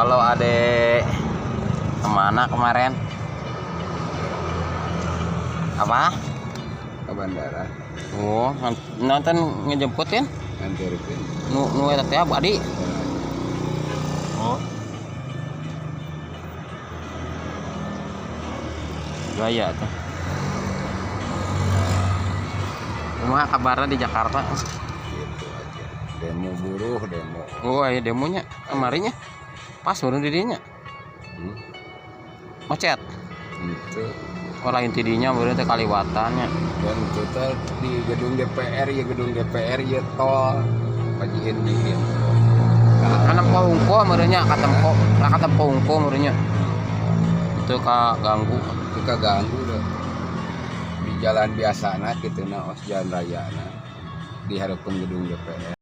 Halo, adek. Kemana kemarin? Apa? Ke bandara. Oh, nonton ngejemputin? Nganterkeun. Nu nu eta teh Adi. Oh. Gaya tuh. Kumaha kabarnya di Jakarta? Gitu aja. Demo buruh, demo. Oh, aya demonya kemarinya. Pas baru di dinya. Macet. Itu. Oh, lain tidinya baru teh kaliwatannya. Dan total di gedung DPR ya, gedung DPR ya, tol pajihin bikin. Kan nempo hungkul meureunnya katempo, lah katempo hungkul meureunnya. Itu ka ganggu. Itu kaganggu deh. Di jalan biasa nah gitu, nah os jalan raya nah di hadapan gedung DPR.